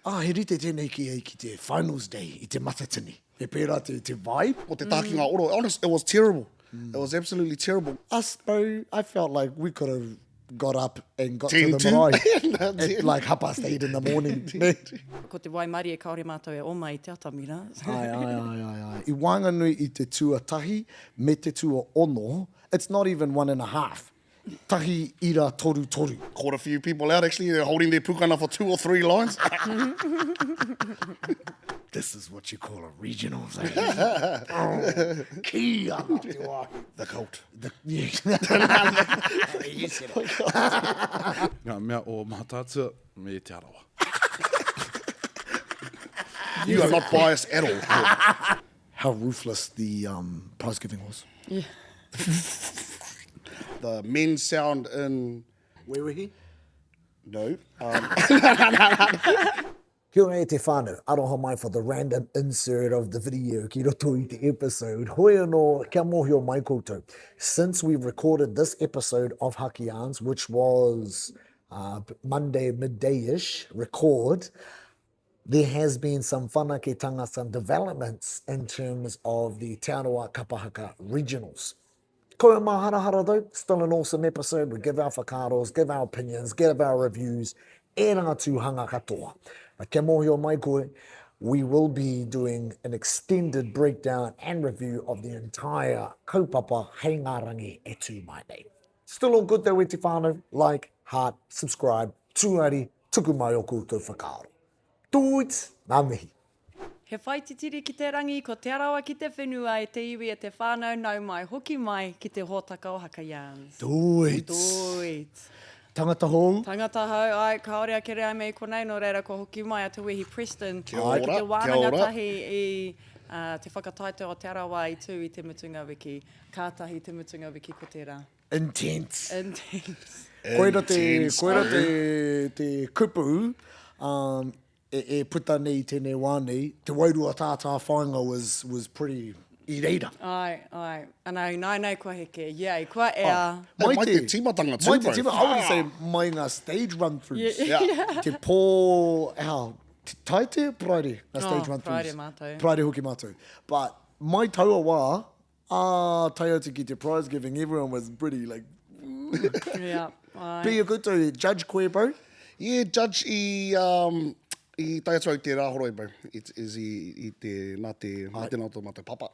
Ah, he rite tēnei ki ai ki te finals day i Te Matatini. He pērā te, te vibe. Ko te tākinga oro, honest, it was terrible. It was absolutely terrible. Us, bro, I felt like we could have got up and got to the marae at like half past eight in the morning. Ne? Ko te waimarie kāore mātou e oma i te atamira. Ai, ai, ai, ai, ai. I waenganui i te tuatahi me te tuaono, it's not even one and a half. Tahi ira toru toru. Caught a few people out actually, they're holding their pukana for two or three lines. This is what you call a regional thing. oh, ki ana te wāhi. The cult. The, yeah. you said it. Ngā mea o Mātaatua me Te Arawa. You are not biased at all. How ruthless the um, prize giving was. Yeah. The men sound in... Wewehi? No. Um, Kia ora e te whānau, aroha mai for the random insert of the video ki roto i te episode. Hoi anō, kia mōhio mai koutou. Since we recorded this episode of Haki Yarns, which was uh, Monday midday-ish record, there has been some whanaketanga, some developments in terms of the Te Arawa Kapa Haka Regionals. Ko maharahara though, still an awesome episode. We give our whakaaros, give our opinions, give our reviews, e ngā tūhanga katoa. But kia mōhio mai koe, we will be doing an extended breakdown and review of the entire kaupapa hei ngā rangi e tū mai nei. Still all good though e te whānau, like, heart, subscribe, tuari, tuku mai o koutou whakaaro. Tūit, ngā mihi. He whaititiri ki te rangi, ko Te Arawa ki te whenua e te iwi e te whānau nau mai hoki mai ki te hōtaka o Haka Yarns. Tūit. Tūit. Tangata hou. Tangata hou, āe, kāore a Kereame i konei, nō reira kua hoki mai a Te Wehi Preston Kia ora, ki te kia wānanga ora. tahi i te whakataetae o Te Arawa i tū i te mutunga wiki. Kātahi te mutunga wiki ko tērā. Intense. Intense. Koira te, Intense, koira te, te kupu um, e, e puta nei i tēnei wā nei, te wairua tātāwhāinga was, was pretty i reira. Ai, ai. Ana, ināianei kua heke. Yeah, kua ea. Oh, mai te tīmatanga tū, Mai te bro. tīmatanga, I wouldn't say mai ngā stage run-throughs. Yeah. Yeah. Te pō, how, te Taite, Paraire, ngā stage Oh, run-throughs. Paraire mātou. Paraire hoki mātou. But mai taua wā, Ā, tae atu ki te prize giving, everyone was pretty like, Yeah, aye. Be a good to judge koe, bro? Yeah, judge i, um, i tae atu au te Rāhoroi, bro. It is i, i te, nā te, nā te nā tō mātou papa,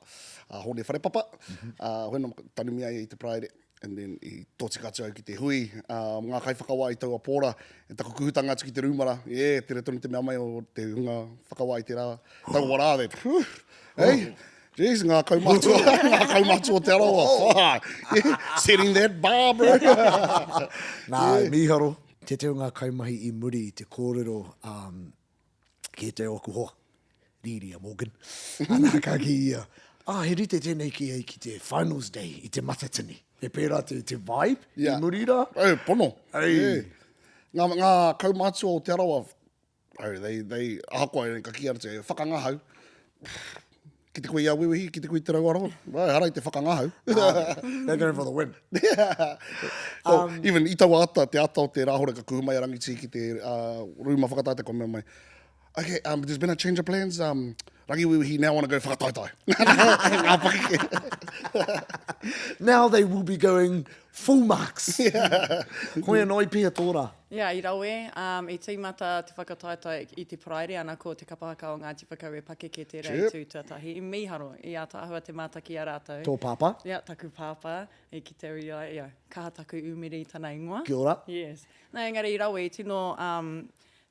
a Hōne Wharepapa, mm -hmm. uh, hoi nō tanumia ia i te Paraire. And then i tōtika atu au ki te hui, uh, ngā kaiwhakawā i taua pōra, e taku kuhutanga atu ki te rūmara, yeah, tere tonu te mea mai o te hunga whakawā i te rā, taua rā, that, whew, hey, Jeez, ngā kaumātua, ngā kaumātua o Te Arawa, wha, setting that bar, bro. Nā, yeah. mīharo. Tētehi o ngā kaimahi i muri i te kōrero um, ki ētehi o aku hoa, Rīria Morgan. Ana, ka kī ia, ah, he rite tēnei ki ai ki te finals day i te Matatini. He pērā te, te vibe yeah. i muri rā. Ei, pono. Ei. Yeah. Ngā, ngā kaumātua o Te Arawa, Bro, they, they, ahakoa ka kī atu, whakangahau, ki te koe i a Wewehi, ki te koe i Te Rauaroa, bro, ehara i te whakangahau. They're going for the win. Yeah. So, um, even i taua ata, te ata o te Rāhore ka kuhu mai a Rangitī ki te uh, rūma whakataetae, kua mea mai, okay, um, there's been a change of plans, um, Rangiwewehi now want to go whakataetae. Ngā pakeke. Now they will be going full marks. Yeah. Hoi anō i pēhea tō rā? Yeah, i rawe. Um, i tīmata te whakataetae i te Paraire, ana ko te kapa haka o Ngāti Whakaue Pakeke tērā i tū tuatahi. I mīharo, i ātaahua te mātaki i a rātou. Tō pāpā? Yeah, taku pāpā, i kite au i a ia, kaha taku umere i tana ingoa. Kia ora. Yes. Nā, engari i rawe, i tino um,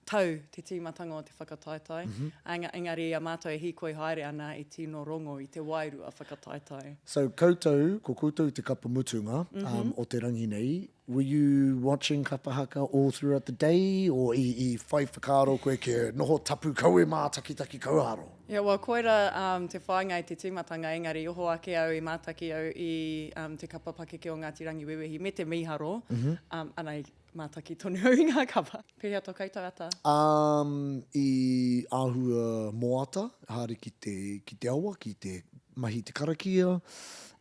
tau te tīmatanga o te whakataetae, mm -hmm. engari i a mātou e hīkoi haere ana i tino rongo i te wairua whakataetae. So koutou, ko koutou te kapa mutunga mm -hmm. um, o te rangi nei, were you watching kapa haka all throughout the day or i, i whai whakaaro koe kia noho tapu kau e mātakitaki kauaro? Yeah, well, koira um, te whāinga i te tīmatanga, engari oho ake au i mātaki au i um, te kapa pakeke o Ngāti Rangiwewehi me te mīharo, mm -hmm. um, ana i Mātaki tonu au i ngā kapa. Pēhea tō koutou ata? Um, i āhua moata, haere ki te, ki te awa, ki te mahi te karakia.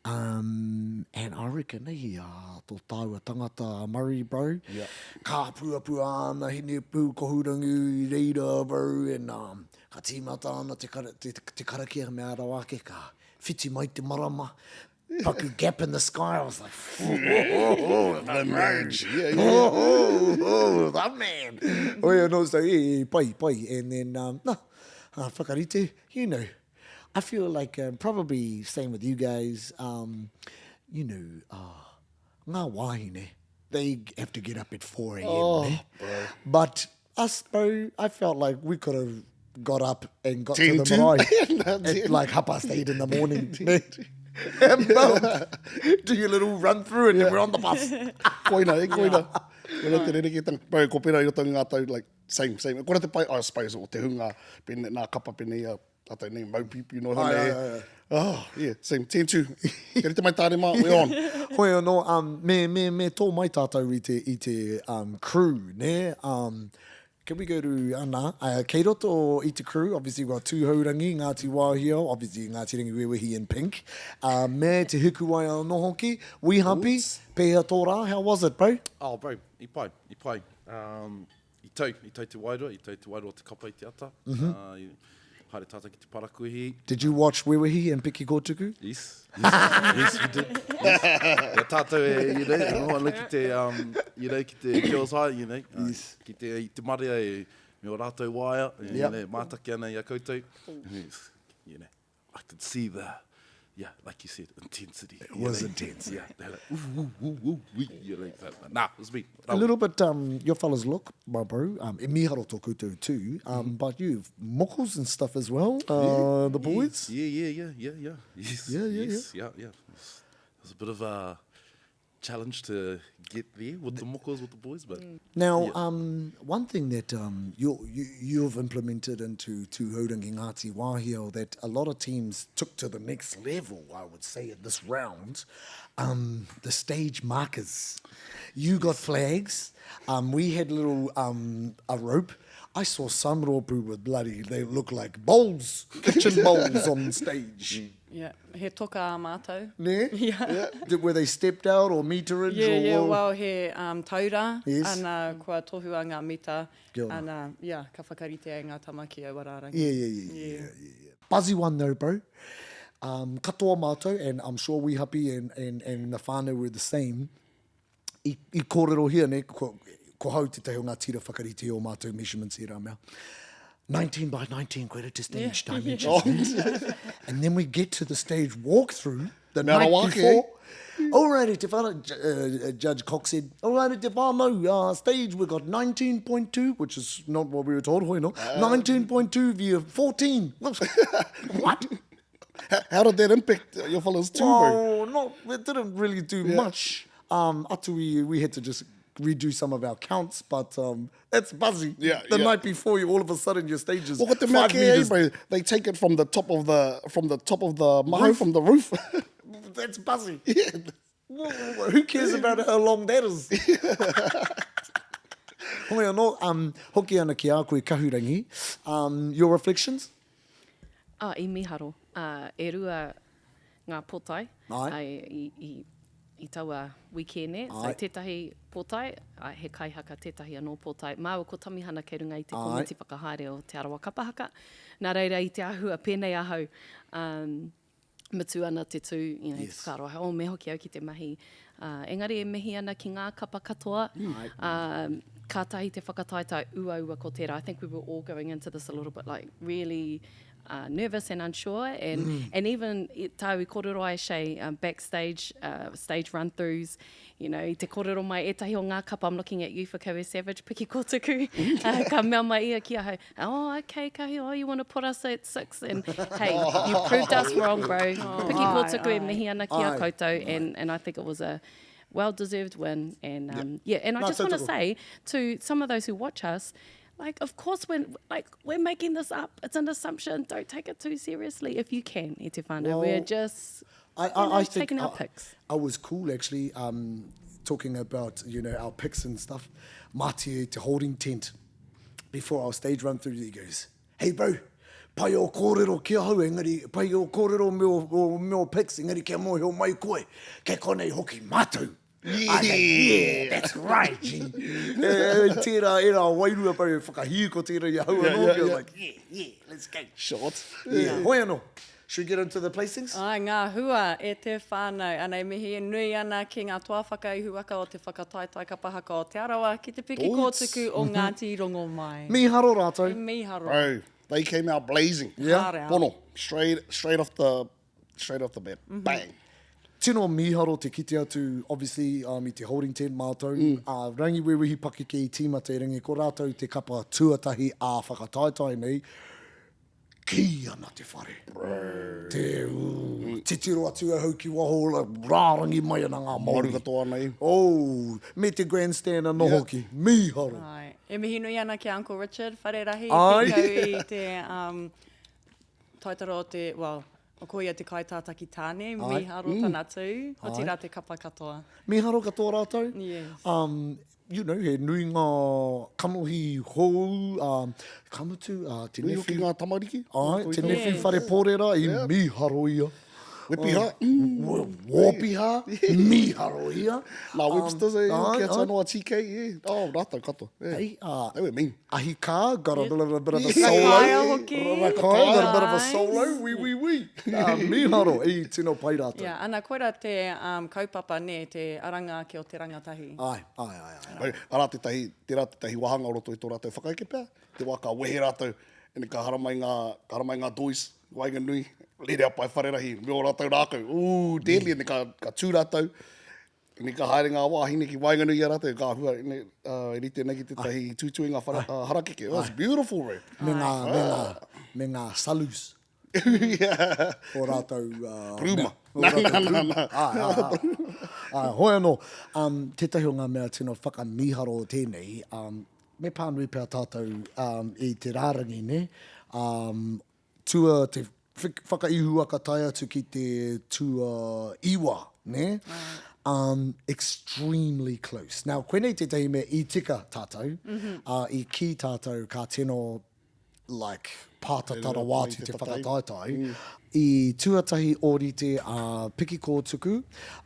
Um, and I reckon, eh, ah, tō tāua tangata a Murray, bro. Yeah. Ka puapua ana hine pūkohurangi i reira, bro, and um, ka tīmata ana te, kara, te, te karakia mea rawa ake, ka whiti mai te marama, paku gap in the sky, I was like, oh, the man. Yeah, yeah. Oh, oh, the man. Oh, yeah, no, so, yeah, yeah, pai, pai. And then, um, nah, uh, whakarite, you know, I feel like um, probably same with you guys, um, you know, uh, ngā wāhine, they have to get up at 4 a.m. Oh, eh? bro. But us, bro, I felt like we could have got up and got 10 to the to. marae at like 8:30 in the morning. ne? And boom, do your little run through and then we're on the bus. Koina, e koina. Koina te rerekētanga. Bro, ko pera i roto i ngā tau, like, same, same. Kore te pai, I suppose, o te hunga, pene, nā kapa pene ia, tātou nei, mau pipi no hone. Ai, ai, ai, ai. Oh, yeah, same, 10 to. Kia rite mai tāne mā, we're on. Hoi anō, um, me, me, me tō mai tātou i te, i te um, crew, ne? Um, can we go to, ana, uh, kei roto i te crew, obviously we've got Tūhourangi, Ngāti Wāhiao, obviously Ngāti Rangiwewehi in pink, uh, me Te Hikuwai anō hoki, Wīhapi, pēhea tō rā, how was it, bro? Oh, bro, i pai, i pai. Um, I tau, i tau te wairua, i tau te wairua o te kapa i te ata. Mm -hmm. uh, i, haere tātou ki te parakuihi. Did you watch Wewehi and Piki Kōtuku? Yes, yes, yes we did. Yes. Ia tātou e, you know, e noho ana ki te, um, you know, ki te Girls High, you know, uh, yes. ki te, i te marea e, me o rātou waea, yep. you know, mātaki ana i a koutou. Yes, you know, I could see the, yeah, like you said, intensity. It was know? intense. Yeah, they're like, ooh, ooh, ooh, ooh, wee, you know, but, nah, it was me. A little bit, um, your fellas look, my bro, um, e miharo tō koutou too, um, mm -hmm. but you mokos and stuff as well, uh, yeah, the boys. Yeah, yeah, yeah, yeah, yeah. Yes, yeah, yeah, yes, yeah. yeah, yeah. It was a bit of a challenge to get there with the mokos, with the boys, but... Now, yeah. um, one thing that um, you, you, you've implemented into Tūhourangi Ngāti Wāhiao that a lot of teams took to the next level, I would say, in this round, um, the stage markers. You got flags. Um, we had little um, a rope. I saw some rōpū with bloody, they look like bowls, kitchen bowls on stage. Mm. Yeah, he toka ā mātou. Ne? Yeah. yeah. Did, were they stepped out or meterage? Yeah, or, yeah, well, he um, taura, Yes. ana kua tohua ngā mita, Kia ora. ana, yeah, ka whakarite ai ngā tama ki aua rārangi. Yeah, yeah, yeah, yeah, yeah, yeah, yeah. Buzzy one though, bro. Um, katoa mātou, and I'm sure we happy and, and, and the whānau were the same. I, i kōrerohia, ne, ko, ko hau tētahi o ngā tira whakarite o mātou measurements i rā mea. 19 by 19 koe to stage yeah. dimensions. Yeah. and then we get to the stage walkthrough the Mea night rawa ake, before. All righty, te whānau, uh, Judge Cox said, all righty, te whānau, uh, stage, we got 19.2, which is not what we were told, hoi no, 19.2 via 14. What? How, how did that impact your fellas too, bro? Oh, not, it didn't really do much. Um, atu we, we had to just redo some of our counts, but um, that's buzzy. Yeah, The yeah. night before, you all of a sudden your stage is Well, what the mea five kē ai, meters. bro, they take it from the top of the from the top of the maho, from the roof. That's buzzy. yeah. Who cares about how long that is? Hoi anō, um, hoki ana ki a koe Kahurangi. Um, your reflections? Oh, i miharo. Uh, e rua ngā potae Ai. i, i, i taua wikēne. So Ai. tētahi potae, ai, he kaihaka tētahi anō potae. Māua ko Tamihana kei runga i te Ai. komiti whakahaere o Te Arawa Kapa Haka. Nā reira i te āhua pēnei ahau, um, mutu ana te tū, you know, Yes. te whakaaro ahau, oh, me hoki au ki te mahi. Uh, engari e mihi ana ki ngā kapa katoa. Um, kātahi te whakataetae uaua ko tērā. I think we were all going into this a little bit like really uh, nervous and unsure. And, mm. and even tāu i kōrero ai, Shay, um, backstage, uh, stage run-throughs, you know, i te kōrero mai ētahi o ngā kapa, I'm looking at you for Kawe Savage, piki kōtuku, uh, ka mea mai ia ki ahau, oh, okay, Kahi, oh, you want to put us at six? And hey, you proved us wrong, bro. Piki kōtuku e mihi ana ki a koutou, and, and I think it was a well-deserved win. And um, yeah, and I No, just want to tautoko. say to some of those who watch us, like, of course, we're, like, we're making this up. It's an assumption. Don't take it too seriously if you can, e te whānau. we're Well, just I, you I, know, I think taking our I, picks. I was cool actually, um, talking about you know our picks and stuff. Mātie te holding tent before our stage run through. He goes, "Hey bro, Pai ō kōrero ki ahau, engari, pai ō kōrero me ō, ō, me ō pics, engari kia mōhio mai koe, kei konei hoki mātou. Yeah. I was like, yeah, that's right, G. E, e, tērā, ērā wairua pau e whakahīko tērā i ahau anō, yeah, yeah, yeah. like, yeah, yeah, let's go. Shot. Yeah. Hoi anō. Should we get into the placings? Āe, ngā hua e te whānau. Anei mihi e nui ana ki ngā toa whakaihuwaka o te whakataetae kapa haka o Te Arawa ki te piki kōtuku o Ngāti Rongomai. Mīharo rātou. E mīharo. Bro, they came out blazing. Yeah. Hard out. Pono, straight, straight off the, straight off the bat. Bang. Tino mīharo te kite atu, obviously, um, i te holding tent mātou, mm. uh, Rangiwewehi Pakeke i tīmata i rangi, ko rātou te kapa tuatahi ā whakataetae nei, Kī ana te whare. Te ū, titiro atu ahau ki waho, rārangi mai ana ngā Māori. Maru katoa ana i. Oh, me te grandstand anō hoki. Mīharo. Āe. E mihi nui ana ki a Uncle Richard, Wharerahi, pīkau i te um, taitara o te, well, ko ia te kaitātaki tāne, mīharo tana tū, otirā te kapa katoa. Mīharo katoa rātou. Yes. Um, you know, he nui ngā kanohi hou, ā, ka mutu, ā, te Nui hoki nephew. ngā tamariki. Āe, te Yes. nephew whare pōrera i Yeah. mīharo ia. Wepiha. Wōpiha, mīharo ia. Nā Webster's e, Āe, kia āe. tano a TK, yeah. Oh, rātou katoa. Yeah. Hey, ā, They were mean. Ahi kā, got a little bit of a Yeah. solo. Rakaia hoki. Rakaia, got a bit of a Nice. solo, wī, wī, wī. Ā, mīharo, i tino pai rātou. Yeah, ana koira te um, kaupapa, nē, te aranga ake o te rangatahi. Āe, āe, āe, āe. Oi, arā tētahi, tērā tētahi wāhanga o roto i tō rātou whakaeke pea, te wā ka wehe rātou, ene ka haramai ngā, ka haramai ngā dois, waenganui, rere a pae wharerahi, me ō rātou rākau, ū, deadly, ene ka, ka tū rātou, ene ka haere ngā wāhine ki waenganui i a rātou, ka hua, ene, uh, e rite nei ki tētahi tuituinga whara, uh, harakeke. Oh, it's beautiful, bro. Me ngā, me ngā, me ngā salus. yeah. O rātou... Uh, Rūma. Nā, nā, nā, nā. Āe, āe, āe. Āe, hoi anō, um, tētahi o ngā mea tino whakamīharo o tēnei, um, me pānui pea tātou um, i te rārangi, nē? Um, tua te whakaihuwaka tae atu ki te tua iwa, nē? Um, extremely close. Now, koinei tētahi mea i tika tātou, mm -hmm. uh, i kī tātou ka tino like, pātata rawa atu te whakataetae, mm. i tuatahi ōrite a Piki Kōtuku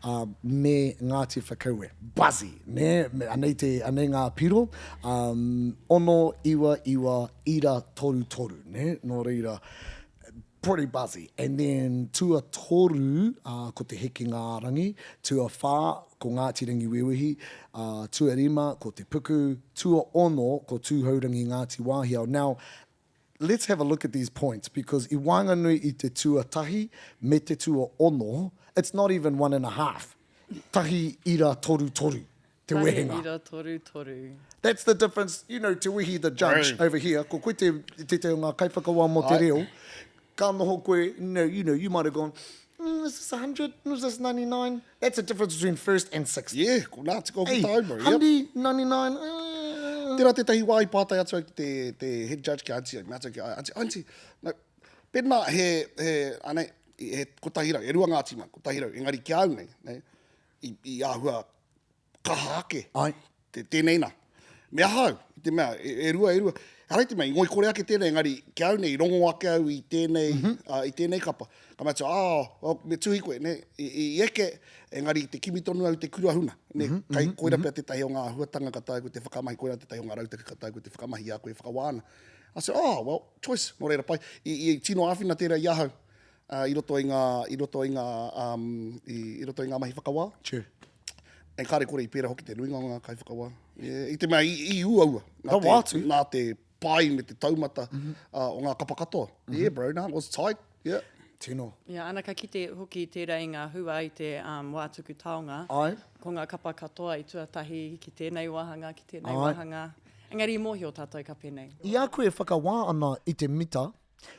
uh, me Ngāti Whakaue. Buzzy, ne? Me, anei, te, anei ngā piro, um, ono, iwa, iwa, ira, toru, toru, ne? Nō reira, pretty buzzy. And then tuatoru, uh, ko Te Hekenga-a-rangi, tuawhā, ko Ngāti Rangiwewehi, uh, tuarima, ko Te Puku, tuaono, ko Tūhourangi Ngāti Wāhiao. Now, let's have a look at these points because i waenganui i te tuatahi me te tuaono, it's not even one and a half. Tahi ira toru toru. Te wehenga. Tahi ira toru toru. That's the difference, you know, Te Wehi the judge over here, ko koe te, tētahi o ngā kaiwhakawā mō te reo, ka noho koe, you know, you know, you might have gone, mm, is this 100? Is this 99? That's the difference between first and sixth. Yeah, ko nā tika hoki Hey, tāu, bro. Yep. Hundi, 99, uh... Tērā tētahi wā i pātai atu ai ki te, te head judge ki a Auntie, mea atu ki a Auntie, Auntie, no, pēnā he, he, anei, he 100, e rua ngā tīma, 100, engari ki a au nei, nei, i, i āhua kaha ake Ai. te, tēnei nā. Me aha au, i te mea, e, e rua, e rua. Ehara i te mea, i ngoikore ake tēnei, engari ki au nei, i rongo ake au i tēnei, mm -hmm. uh, i tēnei kapa. Ka mea atu, ah, oh, me tuhi koe, ne, i, i eke, engari te kimi tonu au te kura huna. Ne, mm -hmm, kai, koira mm -hmm. pea tētahi o ngā āhuatanga ka taea koe te whakamahi, koira tētahi o ngā rautaki ka taea koe te whakamahi i a koe e whakawā ana. I said, oh, well, choice, nō reira pai. I, i tino āwhina tērā i ahau, uh, i roto i ngā, i roto i ngā, um, i, i roto i ngā mahi whakawā. True. And kāre kore i pērā hoki te nuinga o ngā kaiwhakawā. Yeah, i te mea i, i uaua. Nā Rawa atu. Te, nā te pai me te taumata mm -hmm. uh, o ngā kapa katoa. Mm -hmm. Yeah, bro, nah, it was tight. Yeah. Tino. Yeah, ana ka kite hoki tērā i ngā hua i te um, wā tuku taonga. Ai. Ko ngā kapa katoa i tuatahi ki tēnei wāhanga, ki tēnei Ai. wāhanga. Engari i mōhio tātou ka pēnei. I a koe e whakawā ana i te mita,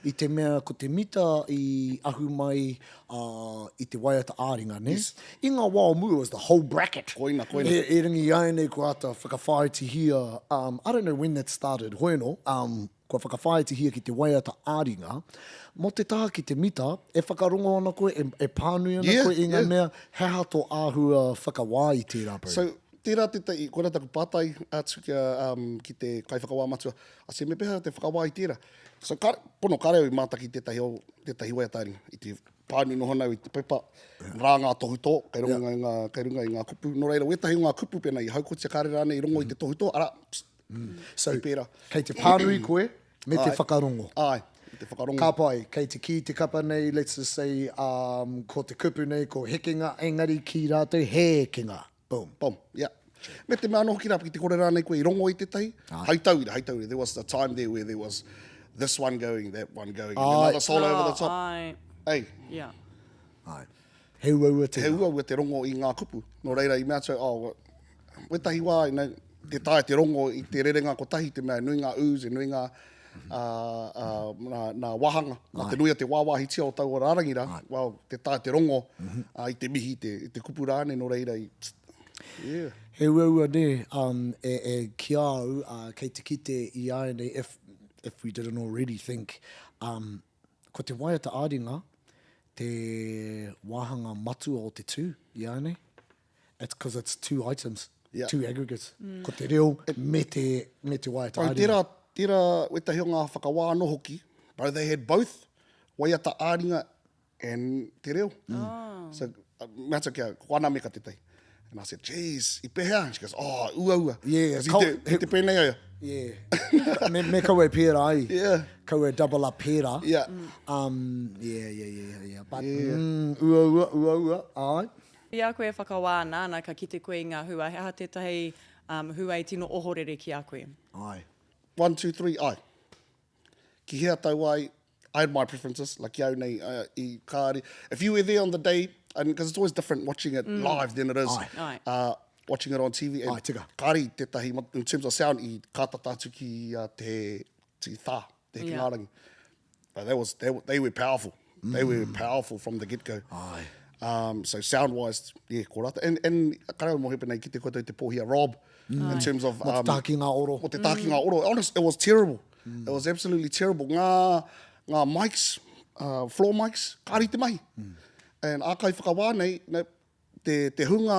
I te mea ko te mita i ahu mai i te waiata ā-ringa, nē? Yes. I ngā wā o mua, it was the whole bracket. Koina, koina. E, erangi āianei kua āta whakawhāitihia, um, I don't know when that started, hoi anō, um, kua whakawhāitihia ki te waiata ā-ringa. Mō te taha ki te mita, e whakarongo ana koe, e, e pānui ana Yeah, koe i ngā yeah. mea, he aha tō āhua whakawā i tērā, bro? So, Tērā tētahi, koirā taku pātai atu kia, um, ki te kaiwhakawā matua. I said, me pēhea te whakawā i tērā? So, ka, pono, kāre au i mātaki tētahi o, tētahi waiata ringa. I te pānui noho nau i te pepa, rā ngā tohutō, kei runga, yeah. ngā, kei runga i ngā kupu. Nō reira, wētahi o ngā kupu pēnā i haukotia kāre rānei i rongo i te tohutō, arā, pst, mm. So, i pērā. Kei te pānui koe, me te whakarongo. Āe, me te whakarongo. Ka pai, kei te kī te kapa nei, let's just say, um, ko te kupu nei, ko hekenga, engari ki rātou, hēkenga. Boom. Boom, yeah. Me te mea anō hoki rā, ki te kore rānei koe i rongo i tētahi, hai tauira, hai tauira, there was a time there where there was this one going, that one going, and another solo over the top. Āe. Ei. Yeah. Āe. He uaua tērā. He uaua te rongo i ngā kupu. Nō reira, i mea atu au, oh, wētahi wā, you know, tē taea te rongo i te rerenga kotahi, te mea he nui ngā oohs, he nui ngā, ā, ā, nā, nā wāhanga, nā te nui o te wāwāhitia o taua rārangi rā, well, tē taea te rongo ā, i te mihi, i te, i te kupu rānei, nō reira, i, yeah. He uaua nē, um, e, e, ki a au, ā, kei te kite i āianei, if, if we didn't already think, um, Ko te waiata ā-ringa te wāhanga matua o te tū i a nei. It's because it's two items, yeah. two aggregates. Mm. Ko te reo me te, me te waiata ā-ringa. Tērā, tērā wētahi o ngā whakawā anō hoki, bro, they had both waiata ā-ringa and te reo. Mm. Oh. So, mea atu kia, ko ana meka tētahi. And I said, jeez, i pehea? And she goes, oh, uaua. Yeah. I te, i te pēnei aia. Yeah. me, me kaua e pērā ai. Yeah. Kaua e double up pērā. Yeah. Um, yeah, yeah, yeah, yeah. But, yeah. mm, uaua, uaua, ai. I a koe e whakawā ana, ana, ka kite koe i ngā hua, he aha tētahi um, hua i tino ohorere ki a koe? Ai. One, two, three, ai. Ki hea tau ai, I had my preferences, like ki au nei, uh, i kāre. If you were there on the day, and because it's always different watching it mm. live than it is Ai. Ai. Uh, watching it on TV. And Ai, tika. Kāre tētahi, in terms of sound, i kātata atu ki uh, te, te thā, te Yeah. hikingārangi. But that was, they, they were powerful. Mm. They were powerful from the get-go. Ai. Um, so sound-wise, yeah, ko rata. And, and kāre au mōhio pēnei ki te koutou te pōhi a Rob, mm. in terms of... Mō te um, tāki ngā oro. Mō te tāki ngā oro. Honest, it was terrible. Mm. It was absolutely terrible. Ngā, ngā mics, uh, floor mics, kāre i te mahi. Mm. And ā kai whakawā nei, no, te, te hunga,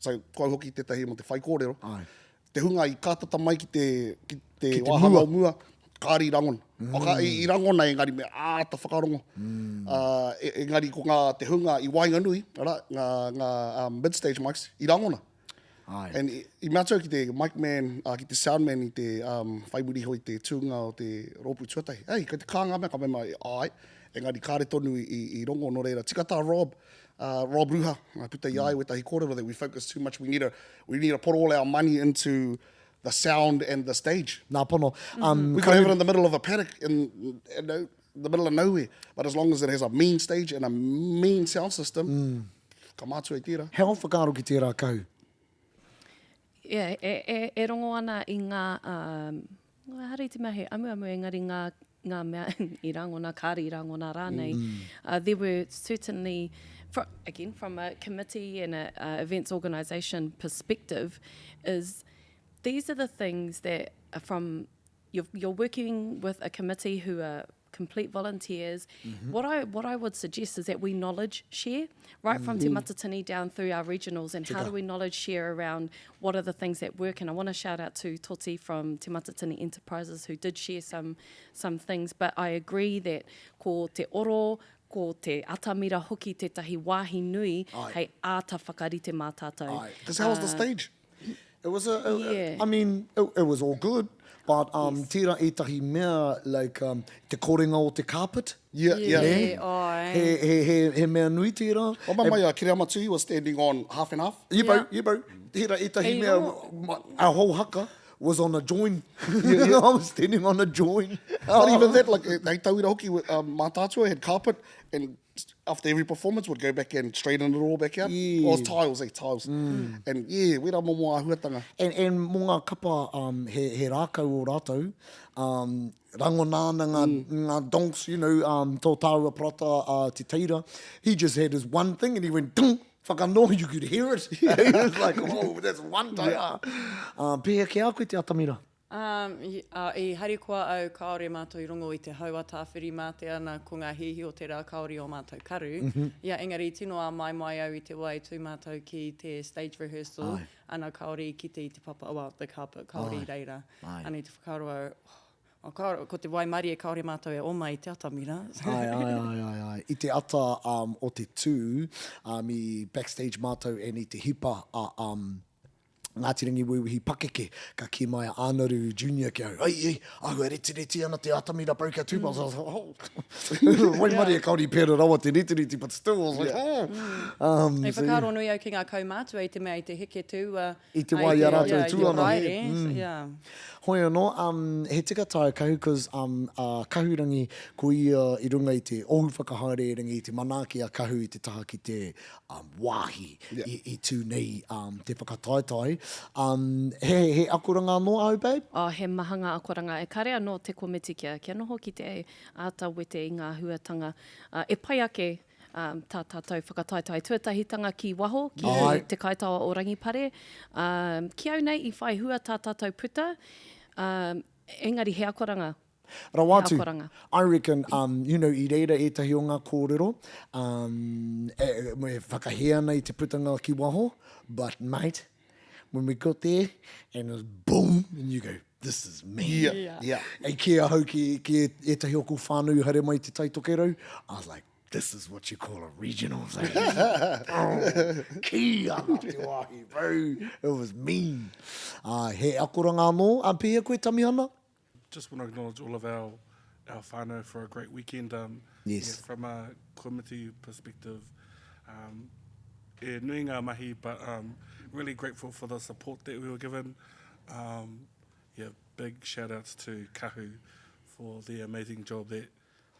so, ko au hoki tētahi mō te whaikōrero, Ai. te hunga i kātata mai ki te, ki te, ki te wāhanga mua. o mua, kāre i rangona. Mm. O, ka, i, i rangona engari me āta whakarongo. Mm. Uh, engari ko ngā, te hunga i waenganui, ara, ngā, ngā um, mid-stage mics, i rangona. Aye. And i, i mea atu au ki te mic man, uh, ki te sound man i te um, whai muri iho i te tūnga o te rōpū tuatahi. Hey, kei te kā ngā mea, ka mea mai, ai, engari kāre tonu i, i, i rongo, nō reira, tika tā Rob, uh, Rob Ruha, uh, puta i a ia wētahi kōrero that we focus too much, we need to, we need to put all our money into the sound and the stage. Nā pono. Um, We could have it in the middle of a paddock in, you know, the middle of nowhere, but as long as it has a mean stage and a mean sound system, mm. Ka mātua i tērā. He ao whakaaro ki tērā kahu? Yeah, e, e, e rongo ana i ngā, um, ehara i te mea he amuamu, engari ngā, ngā mea i rangona, kāre i rangona rānei. Mm. Uh, there were certainly, fro, again, from a committee and a, uh, events organisation perspective, is these are the things that are from you're, you're working with a committee who are complete volunteers. Mm -hmm. What I what I would suggest is that we knowledge share right from mm -hmm. Te Matatini down through our regionals and how do we knowledge share around what are the things that work and I want to shout out to Toti from Te Matatini Enterprises who did share some some things but I agree that ko te oro ko te atamira hoki tētahi wāhi nui Ai. hei āta whakarite mā tātou. Because how was the stage? It was a, a Yeah. I mean, it, it was all good, but um, Yes. tērā ētahi mea, like, um, te korenga o te carpet. Yeah, yeah. Nē? Ai. He, he, he, he mea nui tērā. Well, my, my uh, Kereama Tuhi was standing on half and half. Yeah, bro, Yeah. yeah, bro. Tērā ētahi Hei mea, rongo. my, our whole haka was on a join. Yeah, yeah. I was standing on a join. Not even that, like, hei tauira hoki, um, Mātaatua had carpet, and after every performance would go back and straighten it all back out. Yeah. Or it was tiles, eh, tiles. Mm. And yeah, wera momo āhuatanga. And, and mō ngā kapa, um, he, he rākau o rātou, um, rangona ana ngā, mm. ngā donks, you know, um, tō tāua parata uh, Te Teira, he just had his one thing and he went, dunk, whakanoho, you could hear it. he was like, oh, that's one tire. Yeah. Um, pēhea ki a koe te atamira? Um, i, uh, i harikoa au kāore mātou i rongo i te hau a Tāwhirimātea nā ko ngā hihi o te rā kāore i ō mātou karu. Mm -hmm. Yeah, engari i tino āmaimai au i te wā i tū mātou ki te stage rehearsal, Ai. ana kāore i kite i te papa, well, the carpet, kāore i reira. Ai. Ana i te whakaaro au, oh, kāore, ko te waimarie kāore mātou e oma i te atamira. Ai, ai, ai, ai, ai. I te ata um, o te tū, um, i backstage mātou and i te hipa a um, Ngāti Rangiwewehi pakeke, ka kī mai a Ānaru Junior ki au, ai, ai, āhua retireti ana te atamira bro kia tū, mm. I was like, oh. Waimarie kāore i pēra rawa te retireti, but still, I was like, oh. Um, I whakaaro nui au ki ngā kaumātua i te mea i te heke tū. I te wā i a rātou e tū ana. Mm. Yeah. Hoi anō, um, he tika tāu Kahu, cause um, a Kahurangi, ko ia i runga i te ohu whakahaere, i runga i te manaaki a Kahu i te taha ki te um, wāhi yeah. i, i tū nei um, te whakataetae. Um, he, he akoranga anō āu, babe? Oh, he maha ngā akoranga. E kare anō te komiti kia, kia noho ki te āta wete i ngā huatanga. Uh, e pai ake um, tā tātou whakataetae tuatahitanga ki waho, ki Ai. te kaitawa o Rangipare. Um, ki au nei i whai hua tā tātou puta, um, engari he akoranga Rawa atu, I reckon, um, you know, i reira ētahi o ngā kōrero, um, e, e whakahē ana i te putanga ki waho, but mate, when we got there, and it was boom, and you go, this is me. Yeah, yeah. yeah. E kī ahau ki, ki ētahi o ku whānau i haere mai te Tai Tokerau, I was like, this is what you call a regional thing. oh, kī ana te wāhi, bro. It was mean. Uh, he akoranga anō, um, pēhea koe, Tamihana? Just want to acknowledge all of our our whānau for a great weekend. Um, yes. Yeah, from a committee perspective, um, e nui ngā mahi, but um, really grateful for the support that we were given. Um, yeah, big shout outs to Kahu for the amazing job that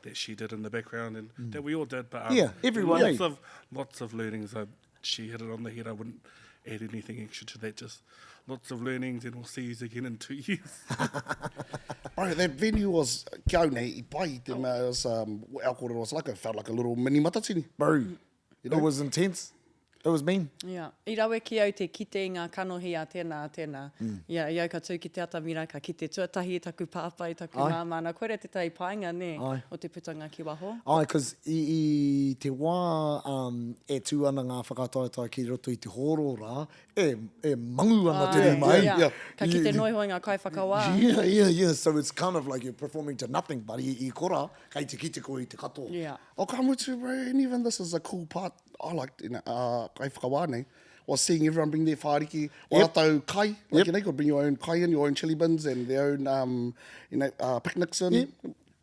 that she did in the background and mm. that we all did. But um, yeah, everyone. Lots eh? of lots of learnings. I, she hit it on the head. I wouldn't add anything extra to that. Just lots of learnings, and we'll see you again in two years. Bro, that venue was ki au nei i pai te mea it was um, our kōrero was like it felt like a little mini matatini. Bro, you know? it was intense. It was mean. Yeah. I rawe ki au te kite i ngā kanohi a tēnā, a tēnā. Mm. Yeah, i au ka tū ki te atamira, ka kite tuatahi i taku pāpā, i taku Ai. māmā. Nā, koira tētahi painga, nē, Ai. o te putanga ki waho. Ai, cause i, i te wā um, e tū ana ngā whakataetae ki roto i te hōro rā, e, e mangu ana te rūma, eh? Yeah. Yeah. Ka kite noa iho i ngā kaiwhakawā. Yeah, yeah, yeah. So it's kind of like you're performing to nothing, but i, i kora, kei te kite koe i te katoa. Yeah. Oh, ka mutu, bro, and even this is a cool part I liked in uh, kaiwhakawā nei, was seeing everyone bring their whāriki, o yep. rātou kai, like, yep. you know, you could bring your own kai in, your own chili bins and their own, um, you know, uh, picnics in. Yep.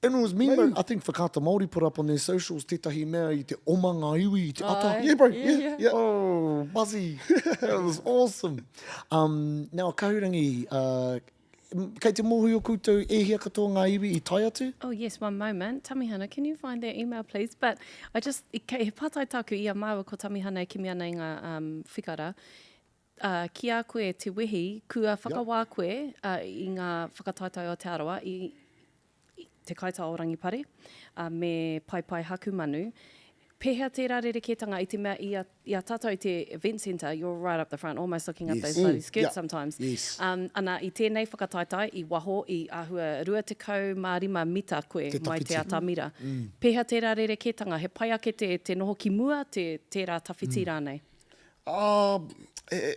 And it was me, bro, I think Whakaata Māori put up on their socials tētahi mea i te oma ngā iwi i te ata. Yeah, bro, yeah, yeah. yeah. Oh, buzzy. It was awesome. Um, now, Kahurangi, uh, Kei te mōhio koutou e hia katoa ngā iwi i tae atu? Oh yes, one moment. Tamihana, can you find that email please? But I just, he pātai tāku i a māua ko Tamihana e kimi ana i ngā um, whikara. Uh, ki a koe te wehi, kua whakawā koe uh, i ngā whakataetae o Te Arawa, i, Te Kaitā o Rangipare, ā, me Paepae Hakumanu. Pēhea tērā rerekētanga i te mea i a, i a tātou i te event centre, you're right up the front, almost looking up those bloody skirts yeah. sometimes. Yes. Um, ana, i tēnei whakataetae, i waho, i āhua 25 mita koe te mai te atamira. Mm. Pēhea tērā rerekētanga? He pai ake te, te noho ki mua, te, tērā tawhiti mm. rānei? Uh, e, e,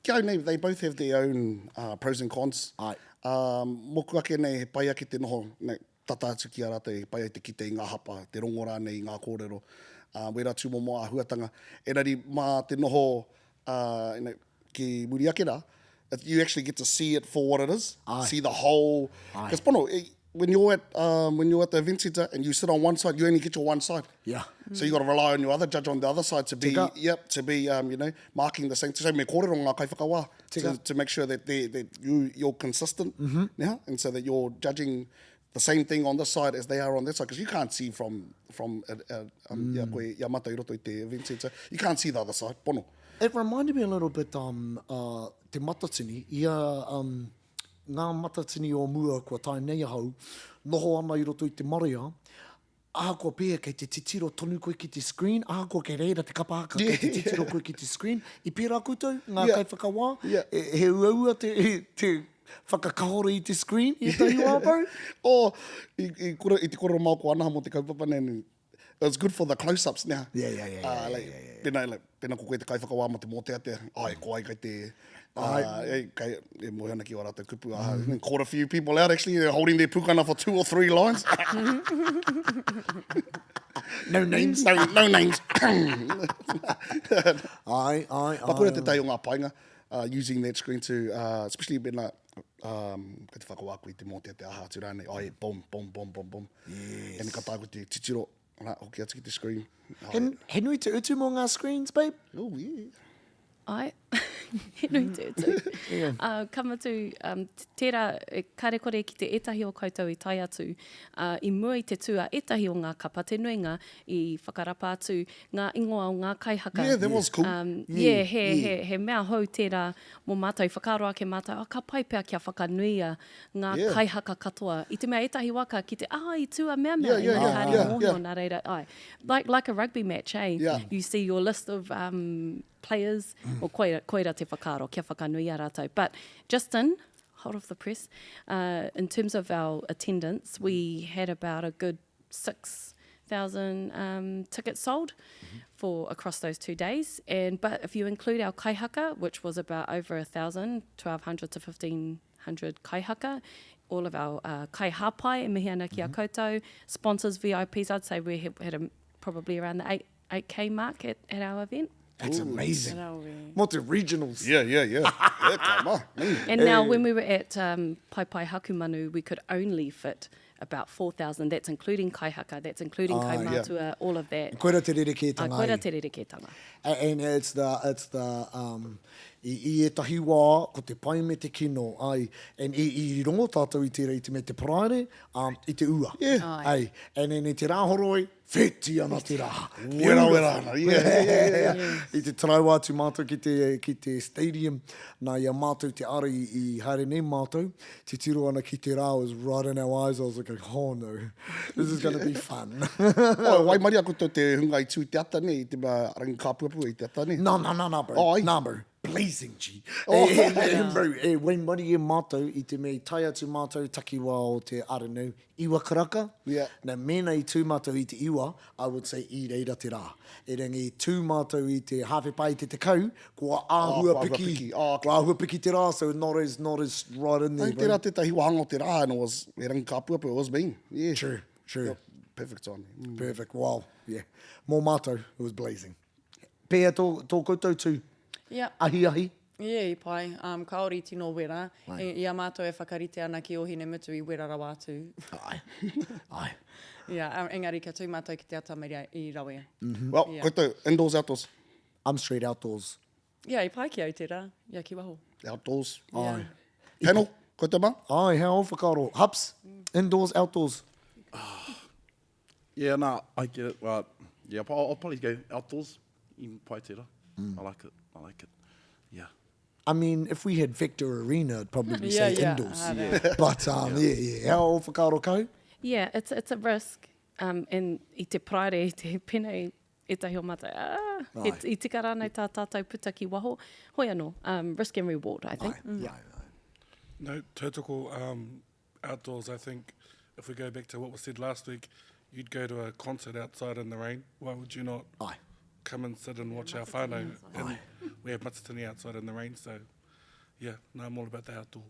Ki au nei, they both have their own uh, pros and cons. Ai. Um, moku ake nei, he pai ake te noho nei, tata atu ki a rātou, he pai ai te kite i ngā hapa, te rongo rānei i ngā kōrero, uh, wērā tūmomo āhuatanga. Engari mā te noho uh, you know, ki muri ake rā, you actually get to see it for what it is, Ai. see the whole... Because pono, when you're at um, when you're at the event centre and you sit on one side, you only get your one side. Yeah. So you got to rely on your other judge on the other side to be Tika. yep to be um, you know marking the same. So me kōrero ngā kaiwhakawā Tika. to, to make sure that they that you you're consistent mm -hmm. yeah, and so that you're judging the same thing on this side as they are on that side because you can't see from from uh, uh, um, mm. ia koe ia mātou i roto i te event centre you can't see the other side pono. It reminded me a little bit um, uh, te matatini ia um, Ngā matatini o mua kua tae nei ahau, noho ana i roto i te marea, Ahakoa pēhea kei te titiro tonu koe ki te screen, ahakoa kei reira te kapa haka kei te titiro koe ki te screen, i pērā koutou, ngā Yeah. kaiwhakawā, Yeah. e, he uaua te, te whakakahore i te screen i ētahi wā bro? Oh, i, i, kore, i te kōrero māo ko Anaha mō te kaupapa nei, and it was good for the close-ups now. Yeah, yeah, yeah, yeah, Uh, like, yeah, yeah, yeah. Pēnā, like, pēnā ko koe te kaiwhakawā mō te mōteatea, ai, ko ai kei te, uh, e, kei, e mōhio ana ki ō rātou kupu. Uh, mm -hmm. Caught a few people out actually, they're holding their pukana for two or three lines. No names. No, no names. Ai, ai, But koira ai. tētahi o ngā painga, uh, using that screen to, uh, especially when um, kei te whakawā koe i te mōteatea aha atu rānei, ai, boom, boom, boom, boom, boom. Yes. And ka taea koe te titiro, nā, hoki atu ki te screen. Ai, He, he nui te utu mō ngā screens, babe? oh, yeah. Ai, he nui te utu. Uh, ka mutu, um, tērā, e karekore ki te ētahi o koutou i tae atu, uh, i mua i te tū a ētahi o ngā kapa, te nuinga i whakarapa atu ngā ingoa o ngā kaihaka. Yeah, that was cool. Um, yeah, he, he, he mea hou tērā mō mātou. I whakaaro ake mātou, oh, ka pai pea kia whakanuia ngā Yeah. kaihaka katoa. I te mea ētahi wā ka kite, ah, i tū a mea mea, Yeah, yeah, engari yeah, kāre yeah, mōhio, yeah. nā reira, ai. Like, like a rugby match, eh? Yeah. You see your list of um, players, mm. or koira, koira te whakaaro, kia whakanuia rātou. But Justin, hot off the press, uh, in terms of our attendance, we had about a good 6,000 um, tickets sold mm -hmm. for across those two days. And But if you include our kaihaka, which was about over 1,000, 1,200 to 1,500 kaihaka, all of our uh, kaihapai, e mihi ana ki a mm -hmm. koutou, sponsors, VIPs, I'd say we had a, probably around the 8, 8K mark at, at our event. That's amazing. Rawe. Mō te regionals. Yeah, yeah, yeah. yeah, ka ma. Mm. And now when we were at um, Pai Pai Hakumanu, we could only fit about 4,000. That's including kaihaka, that's including Ah, yeah. kaumātua, all of that. Koira te rerekētanga Ah, koira ai. te rerekētanga. And it's the, it's the, um, i, i ētahi wā, ko te pai me te kino, ai, and i, i rongo tātou i tērā i te mea te Paraire, um, i te ua. Yeah. Ai, and then i te Rāhoroi, Wheti ana te rā. Wera wera ana, yeah, yeah, yeah, yeah. I te taraiwa atu mātou ki te, ki te stadium, nā i a mātou te ara i, i haere nei mātou, titiro ana ki te rā, it was right in our eyes, I was like, oh no, this is gonna be fun. Oh, waimaria koutou te hunga i tū i te ata nei, i te mea rangi kāpuapua i te ata nei. No, no, no, no, bro. Oh, ai. Nah, bro. Blazing, G. Oh. E, e, e, bro, e waimarie mātou i te mea i tae atu mātou takiwā o te, I don't know, Iwa karaka? Yeah. Na, mēnā i tū mātou i te iwa, I would say i reira te rā. Erangi i tū mātou i te hāwhe pā i te tekau, kua āhua Oh, kua āhua piki, piki. Oh, okay. kua āhua piki te rā, so not as, not as right in there, Ai, bro. tērā tētahi wāhanga o te rā, and it was, e rangi kāpuapua, it was mean. Yeah. True, true. Yep, perfect time. Mm. Perfect, wow, yeah. Mō mātou, it was blazing. Pēhea tō, tō koutou tū? Yeah. Ahiahi? Yeah, i pai. Um, kāore i tino wera. I, i a mātou e whakarite ana ki Ōhinemutu i wera rawa atu. Ai. Ai. Yeah, um, engari kia tū mātou ki te atamira i rawe. Mm -hmm. Well, Yeah. koutou, indoors, outdoors? I'm straight outdoors. Yeah, i pai ki au tērā. Yeah, ki waho. Outdoors. Yeah. Panel, koutou mā? Ai, hea ō whakaaro? Hups, indoors, outdoors? Yeah, nah, I get it. But yeah, I'll, I'll probably go outdoors in pai tērā. Mm. I like it. I like it. Yeah. I mean, if we had Vector Arena, I'd probably Yeah, say yeah, indoors. yeah. But um, yeah, yeah. Hea ō whakaaro kau? Yeah, it's, it's a risk. Um, and i te Paraire, i te pēnei ētahi o mātou, ah, he, Ai. i tika rānei tā tātou puta ki waho. Hoi anō, um, risk and reward, I think. Ai, yeah, ai. No, tautoko, um, outdoors, I think if we go back to what was said last week, you'd go to a concert outside in the rain. Why would you not Ai. come and sit and watch our whānau? And we have Matatini outside in the rain, so yeah, no, I'm all about the outdoor.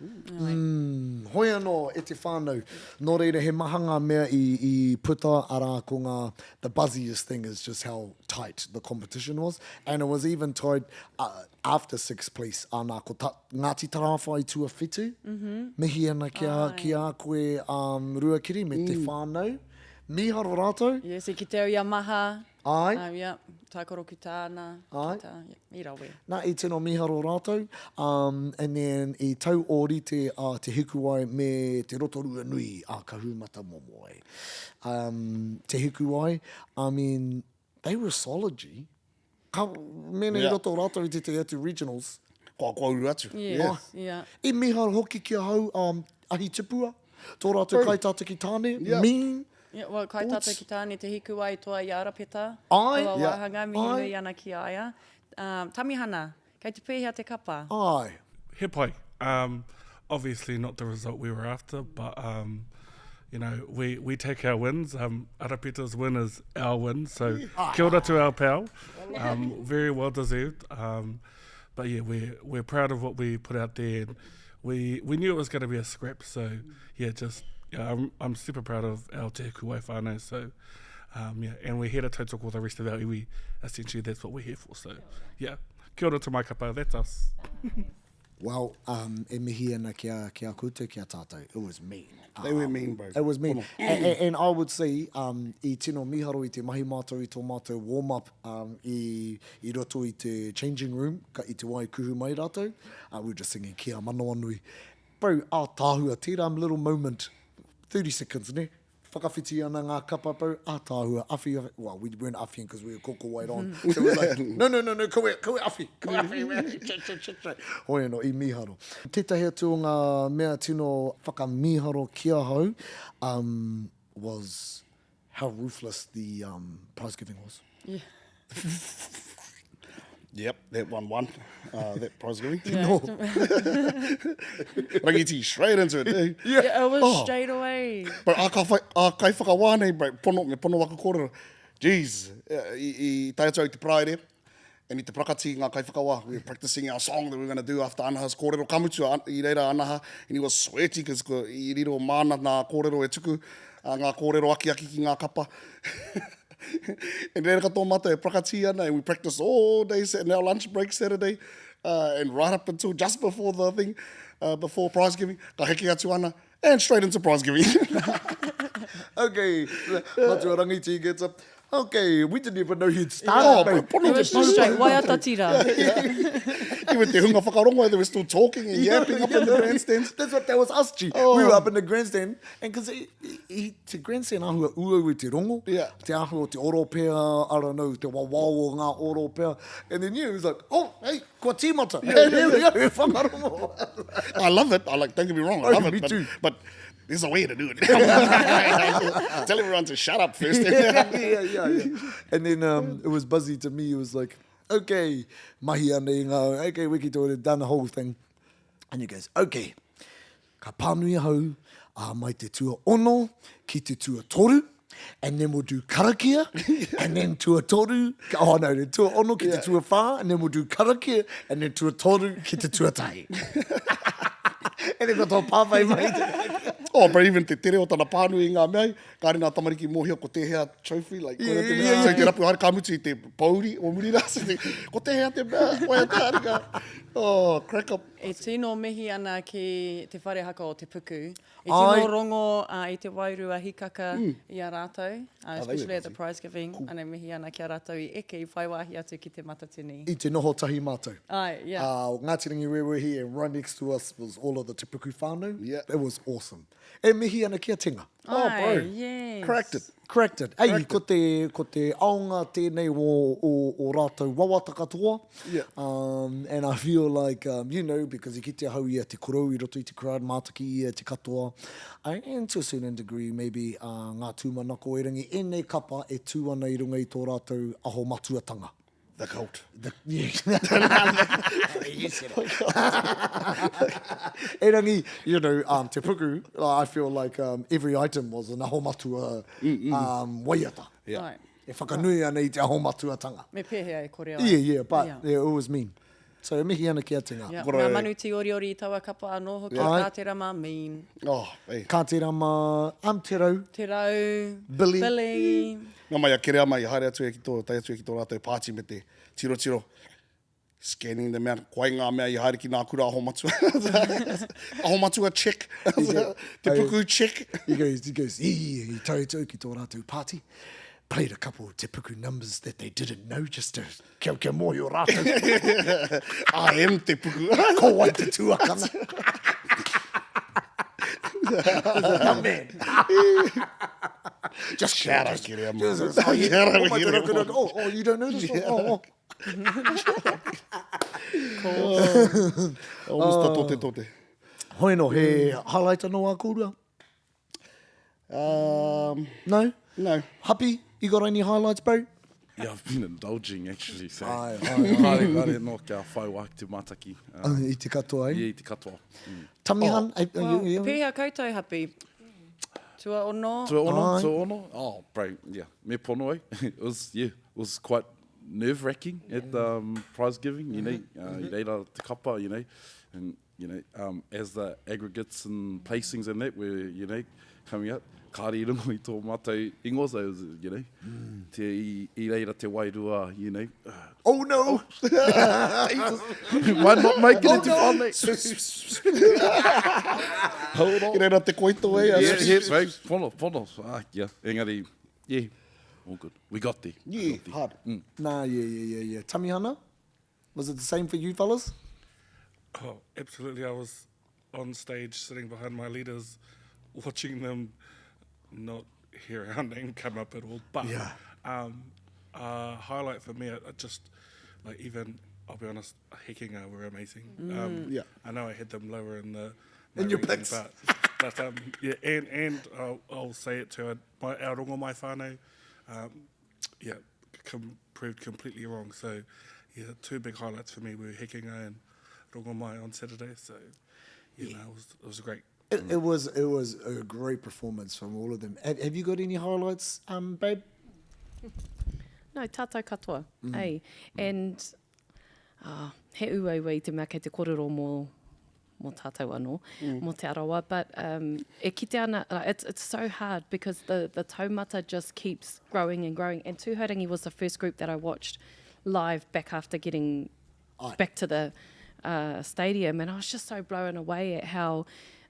Mm, hoi anō, e te whānau. Nō reira, he maha ngā mea i, i puta, arā, ko ngā, the buzziest thing is just how tight the competition was. And it was even tight uh, after sixth place, ana, ko ta, Ngāti Tarāwhai tuawhitu, mm -hmm. mihi ana ki a, ki a koe um, Ruakiri me te mm. whānau. Mīharo rātou. Yes, i kite au i a Maha. Ai. Um, yeah, tākaro ki tāna. Ai. Ki tā, yeah, i rawe. Nā, i tino mīharo rātou. Um, and then i tau ōrite a Te Hikuwai me Te Rotorua nui a Kahumatamomoe. Um, Te Hikuwai, I mean, they were solid, G. Ka, mēnā i Yeah. roto rātou i tētahi atu regionals. Kua, kua uru atu. Yes, Yeah. yeah. I mīharo hoki ki ahau, um, Ahi Tipua, tō rātou True. kaitātaki tāne, Yeah. mean. Yeah, well, kai tātou ki tāne te hikuwai toa i Arapeta. Ai. Taua Yeah. wāhanga, mihi Ai. nui ana ki a ia. Um, Tamihana, kei te pēhea te kapa? Ai. He pai. Um, obviously not the result we were after, but um, you know, we, we take our wins. Um, Arapeta's win is our win, so kia ora to our pal. Um, very well deserved. Um, but yeah, we're, we're proud of what we put out there. And we, we knew it was going to be a scrap, so yeah, just yeah, I'm, I'm super proud of our Te Hikuwai whānau. So um, yeah, and we're here to tautoko the rest of our iwi. Essentially, that's what we're here for. So yeah, kia ora to my kapa, that's us. Well, um, e mihi ana ki a, ki a koutou, ki a tātou. It was mean. They were mean, bro. It was mean. And, and, and I would say, um, i tino miharo i te mahi mātou i tō mātou warm-up um, i, i roto i te changing room, ka, i te wā i kuhu mai rātou. Uh, we were just singing Kia Manawanui. Bro, ātaahua, tērā little moment, 30 seconds, ne? Whakawhiti ana ngā kapa, bro, ātaahua, awhi, awhi, well, we weren't awhiing because we were koko white on. So we were like, no, no, no, no, kawe, kawe awhi, kawe awhi, che, che, che, che. Hoi anō, i mīharo. Tētahi atu o ngā mea tino whakamīharo ki ahau um, was how ruthless the um, prize giving was. Yeah. Yep, that one won, uh, that prize giving. Yeah. No. Rangiti straight into it. Eh? Yeah, it was Oh. straight away. But a ka whai, a kai whakawā nei, bro, pono, me pono waka kōrero. Jeez, eh, i, i tae atu au i te Paraire, and i te prakati ngā kaiwhakawā, we were practicing our song that we were going to do after Anaha's kōrero. Ka mutu a, i reira Anaha, and he was sweaty because ko, i riro māna nā kōrero e tuku, uh, ngā kōrero akiaki ki ngā kapa. And reira katoa mātou e prakati ana, and we practiced all day, in our lunch break Saturday, uh, and right up until just before the thing, uh, before prize giving, ka heke atu ana, and straight into prize giving. Okay, Matua Rangiti gets up. Okay, we didn't even know he'd started. Oh, mate. pono It was just straight waiata tira. Even te hunga whakarongo, they were still talking and yapping up in the grandstands. That's what, that was us, G. Oh. We were up in the grandstand, and because i, i te grandstand āhua uaua te rongo, Yeah. te āhua o te oropea, I don't know, te wawao o ngā oropea. And then you, it was like, oh, hey, kua tīmata. Yeah, there we go, whakarongo. I love it. I like, don't get me wrong, I Oh, love it. me but, too. But there's a way to do it. Tell everyone to shut up first. yeah, yeah, yeah, yeah. And then um, it was buzzy to me. It was like, okay, mahi ana i ngā, okay, wiki tōre, done the whole thing. And he goes, okay, ka pānui ahau, uh, mai te tua ono ki te tua toru, and then we'll do karakia, and then tua toru, oh no, the tua ono ki te tua whā, and then we'll do karakia, and then tua toru ki te tua tahi. and then ko tō pāwhai mai te... Oh, but even te tere o tana pānui i ngā mea, kāre ngā tamariki mōhio ko tēhea trophy, like, koina te mea, so i te rapu haere ka mutu i te pōuri o muri rā, so te, ko tēhea te mea, koia te harika. Oh, crack up. E tino mihi ana ki te whare haka o Te Puku. I Ai. tino rongo uh, i te wairua hikaka mm. i a rātou, uh, especially at the prize giving, cool. ana mihi ana ki a rātou i eke i whai wāhi atu ki te Matatini. I te noho tahi mātou. Ai, yeah. Uh, Ngāti Rangiwewehi and right next to us was all of the Te Puku whānau. Yeah. It was awesome. E mihi ana ki a Tinga. Oh, bro. Ai, yes. Cracked it. Cracked it. Ei, ko te, ko te aonga tēnei o, o, o rātou wawata katoa. Yeah. Um, and I feel like, um, you know, because i kite ahau i a te korou i roto i te crowd, mātaki ia te katoa. Uh, and to a certain degree, maybe, uh, ngā tūmanako erangi, ēnei kapa e tū ana i runga i tō rātou aho matuatanga. The cult. The, yeah. you said it. Erangi, you know, um, Te Puku, I feel like um, every item was an aho matua um, waiata. Yeah. Ai. E whakanui ana i te aho matuatanga. Me pēhea e kore ai. Yeah, yeah, but Yeah. yeah. it was mean. So e mihi ana ki a Tinga. Yeah. Kore- Ngā manu tīoriori i taua kapa anō hoki, Yeah. kā te rama, mean. Oh, hey. Ka te rama, um, te rau, Te rau, Billy. Billy. Ngā mai a Kereama i haere atu e ki tō, tae atu e ki tō rātou pāti me te tirotiro. Scanning them out. Koai ngā mea i haere ki ngā kura aho matua. aho matua check. Te puku check. He goes, he goes, ee, he tau tau ki tō rātou party. Played a couple of Te Puku numbers that they didn't know just to kia, kia mōhio rātou. I am Te Puku. Ko wai te tuakana. The man. Just shout out Kereama. Just, oh, yeah. Shout out Oh, my Kereama. God, oh, oh, you don't know this one? Oh, oh. Oh, Mr. Tote Tote. Hoi no, he highlight anō a kōrua? Um, no? No. Happy, you got any highlights, bro? Yeah, I've been indulging actually. So, Ai, ai, ai. Kāre, kāre no kia whai wā ki te mātaki. Uh, I te katoa, eh? Yeah, i te katoa. Mm. Tamihan, oh. eh, Well, you, you, pēhea koutou, Happy? Tuaono? Tuaono, Ai. tuaono. Oh, bro, yeah. Me pono, eh? It was, yeah, it was quite nerve-wracking at the um, prize giving, you know. Uh, I reira te kapa, you know. And, you know, um, as the aggregates and placings and that were, you know, coming up, kāre i rongo i tō mātou ingoa, so it was, you know, mm. te, i, i reira te wairua, you know. Oh no! Oh. Might not make it oh, no. whānau. Hold on. I reira te koito e. Yeah, yeah, mate, pono, pono. Ah, yeah. Engari, yeah, all good. We got there. Yeah, We got there. hard. Mm. Nah, yeah, yeah, yeah, yeah. Tamihana, was it the same for you fellas? Oh, absolutely. I was on stage sitting behind my leaders, watching them not hear our name come up at all. But yeah. um, uh, highlight for me, I, I just like even I'll be honest, Hekinga were amazing. Mm. Um, yeah, I know I had them lower in the in your ranking, picks, but, but um, yeah, and and I'll, I'll say it too. My our rongomai whānau, um, yeah, com- proved completely wrong. So yeah, two big highlights for me were Hekinga and Rongomai on Saturday. So you yeah. know, it was it was great. It, it was it was a great performance from all of them. Have, have you got any highlights, um, babe? No, tātou katoa. Mm. Hey. And oh, he uaua i te mea kei te kōrero mō, mō tātou anō, mm. mō Te Arawa, but um, e kite ana, uh, it's, it's so hard because the, the taumata just keeps growing and growing. And Tūhourangi was the first group that I watched live back after getting Ai. back to the uh, stadium, and I was just so blown away at how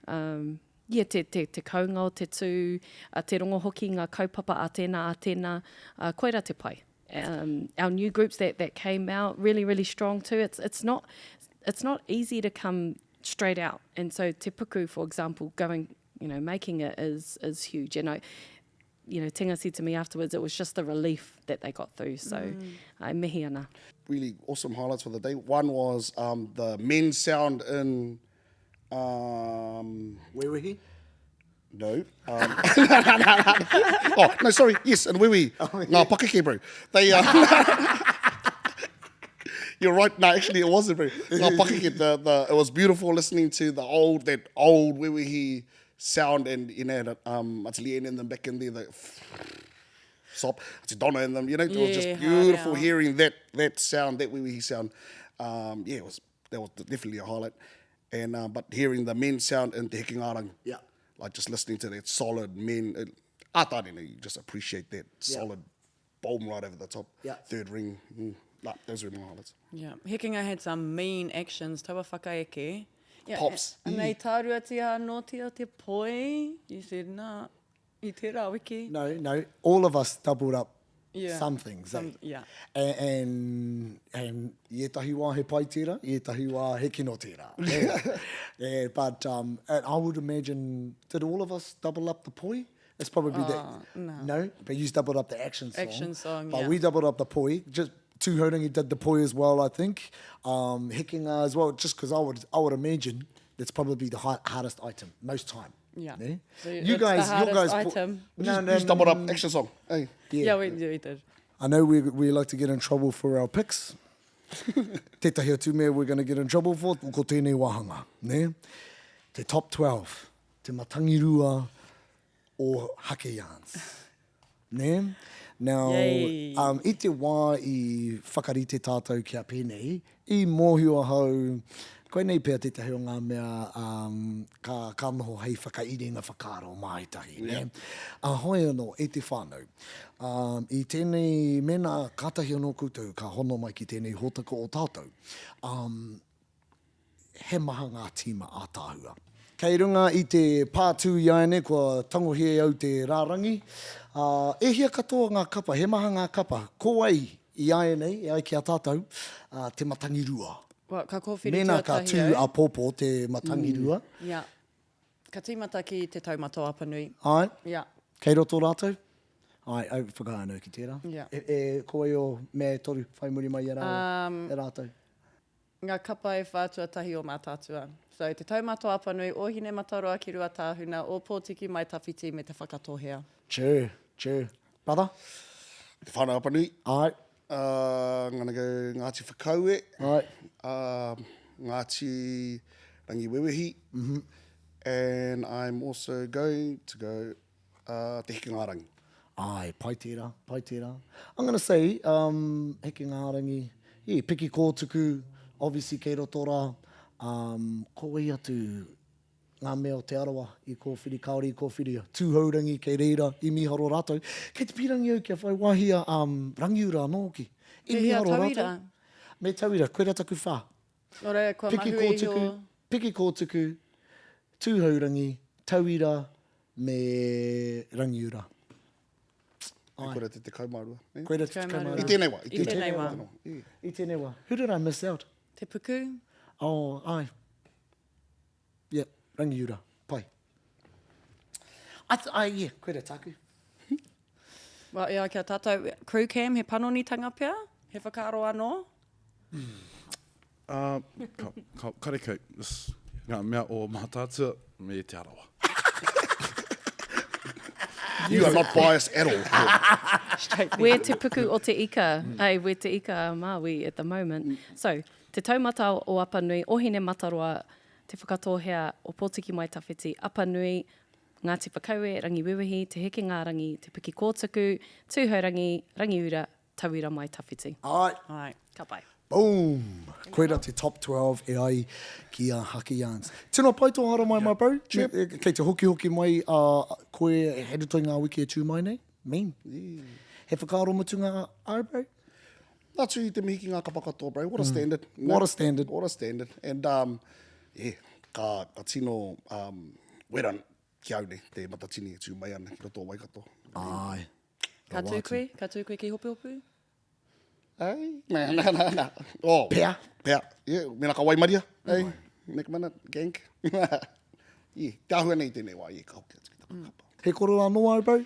um, yeah, te, te, te kounga o te tū, uh, te rongo hoki ngā kaupapa a tēnā, a tēnā, uh, koira te pai. Um, our new groups that, that came out really, really strong too. It's, it's, not, it's not easy to come straight out. And so Te Puku, for example, going, you know, making it is, is huge. And I, you know, Tinga said to me afterwards, it was just the relief that they got through. So, mm. I mihi ana. Really awesome highlights for the day. One was um, the men's sound in... Um, Where were he? No. Um, oh, no, sorry. Yes, and Wewe. Oh, yeah. Ngā pakeke, bro. They, uh, You're right. No, actually, it wasn't, bro. Ngā pakeke, the, the, it was beautiful listening to the old, that old Wewehi sound and, you know, um, Atelier and them back in there, the sop, it's Donna in them, you know, it was just beautiful hearing that, that sound, that Wewehi sound. Um, yeah, it was, that was definitely a highlight. And, uh, but hearing the men sound in Te Hekengarang, yeah. like just listening to that solid men, it, I thought, you know, you just appreciate that yeah. solid bomb right over the top. Yeah. Third ring. Mm, nah, those were my highlights. Yeah. Hekenga had some mean actions. Taua whakaeke. Yeah, Pops. And they tāruatia anōtia te poi. You said, nah, i tērā wiki. No, no. All of us doubled up yeah. some things. Some, eh? yeah. And, and, and i ētahi wā he pai tērā, i ētahi wā he kino tērā. Yeah. yeah, but um, and I would imagine, did all of us double up the poi? It's probably uh, that. No. no, but you doubled up the action song. Action song, But yeah. we doubled up the poi. Just Tūhourangi did the poi as well, I think. Um, Hekenga as well, just because I would, I would imagine that's probably the hardest item, most time. Yeah. yeah? So you guys, the you guys, item. No, no, just doubled up action song. Hey. Yeah, yeah we, we did. I know we, we like to get in trouble for our picks. Tētahi atu mea we're going to get in trouble for, ko tēnei wāhanga. Ne? Te top 12, te matangirua o Hake Yarns. Ne? Now, Yay. um, i te wā i whakarite tātou kia pēnei, i mōhio ahau, koinei pea tētahi o ngā mea um, ka, ka noho hei whakairinga whakaaro mā ētahi. Ne? Yeah. A hoi anō, e te whānau, um, i tēnei, mēnā kātahi anō koutou ka hono mai ki tēnei hōtaka o tātou, um, he maha ngā tīma ātaahua. Kei runga i te pātū iāianei kua tangohia e au te rārangi. Ā, e hia katoa ngā kapa, he maha ngā kapa. Ko wai iāianei, e ai ki a tātou, ā, te matangirua? Well, ka kōwhiri Mēnā ka tuatahi tū au. āpōpō te matangirua. Yeah. Ka tīmata ki Te Taumata o Apanui. Āe? Yeah. Kei roto rātou? Āe, au whakaae anō ki tērā. Yeah. E, e, ko wai o mea e toru whai muri mai i a rāua, Um, e rātou? Ngā kapa e whā tuatahi o Mātaatua. So, Te Taumata o Apanui, Ōhinemataroa ki Ruatāhuna, Ōpōtiki Mai Tawhiti me Te Whakatōhea. True, true. Brother? Te Whānau Apanui. Āe. Uh, I'm gonna go Ngāti Whakaue. Āe. Uh, Ngāti Rangiwewehi. Mm -hmm. And I'm also going to go uh, Te Hikingārangi. Āe, pai tērā, pai tērā. I'm gonna say, um, Hikingārangi, yeah, Piki Kōtuku, obviously kei roto rā. Um, ko wai atu ngā mea o Te Arawa i kōwhiri, kāore i kōwhiria. Tūhourangi kei reira, i mīharo rātou. Kei te pīrangi au kia whai wāhi a um, Rangiura anō hoki. I Pēhea mīharo tauira? rātou. Me tauira, koira taku whā. Nō reira, kua Piki mahue iho. Kōtuku, Piki Kōtuku, Tūhourangi, Tauira me Rangiura. Ai. Koira te 12. Eh? Koira te 12. I tēnei wā. I tēnei wā. I tēnei wā. Who did I miss out? Te puku. Oh, ai. Yeah, Rangiura. Pai. I, I, yeah, koira tāku. Well, e ai ki a tātou, crew cam, he panonitanga pea? He whakaaro anō? Uh, ka, ka, karekau, this, ngā mea o Mātaatua me Te Arawa. You are not biased at all. Where te puku o te ika, ai, where te ika a Māui at the moment. So, Te Taumata o Apanui, Ohinemataroa, Te Whakatōhea, Ōpōtiki Mai Tawhiti, Apanui, Ngāti Whakaue, Rangiwewehi, Te Hekengārangi, Te Piki Kōtuku, Tūhourangi, Rangiura, Tauira Mai Tawhiti. Āe. Āe. Ka pai. Boom! Koira te top 12 e ai ki a Haki Yarns. Tino pai tō haramai my bro. Kei te hokihoki mai a koe hei roto i ngā wiki e tū mai nei. Mean. He whakaaro mutunga āu bro? Atu i te mihi ki ngā kapa katoa bro. What a standard. What a standard. What a standard. And um, yeah, ka, ka tino um, wera ki au nei, te Matatini e tū mai ana ki roto o Waikato. Āe. Ka tū koe? Ka tū koe ki Hopuhopu? Ai, nā, nā, nā, nā. Oh, Pea. Pea. Yeah, mena ka waimaria. Hey, make a minute, gank. yeah, te āhua nei tēnei wā, yeah, ka hoki atu ki taku kapa. He korero anō āu, bro?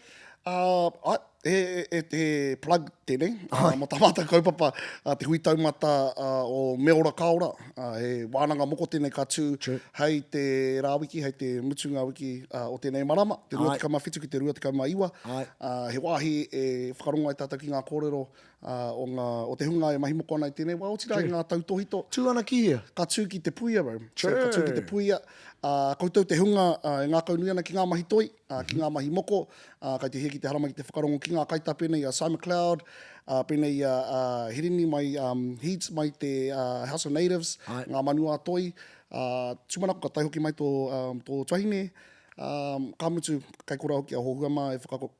Uh, ai, he, he, he plug tēnei, uh, mō tā mātou kaupapa, uh, te hui taumata uh, o Me Ora Ka Ora. Uh, he wānanga moko tēnei ka tū True. hei te rā wiki, hei te mutunga wiki uh, o tēnei marama, te 27 ki te 29. Ai. Uh, he wāhi e whakarongo ai tātou ki ngā kōrero uh, o, ngā, o te hunga e mahi moko ana i tēnei wā, otirā i ngā tautōhito. Tū ana ki hea? Ka tū ki Te Puia, bro. So, ka tū ki Te Puia. Uh, koutou te hunga uh, e ngākaunui ana ki ngā mahi toi, uh, ki ngā mahi moko, uh, kai te hia ki te haramai ki te whakarongo ki ngā kaitā pēnei i a Cy McLeod, uh, pēnei i a uh, Hirini mai um, Heats mai te uh, House of Natives, Ai. ngā manu ā toi. Uh, tūmanako ka tae hoki mai tō, um, tō tuahine. Um, ka mutu, kai korā hoki a Hohua mā e whakako,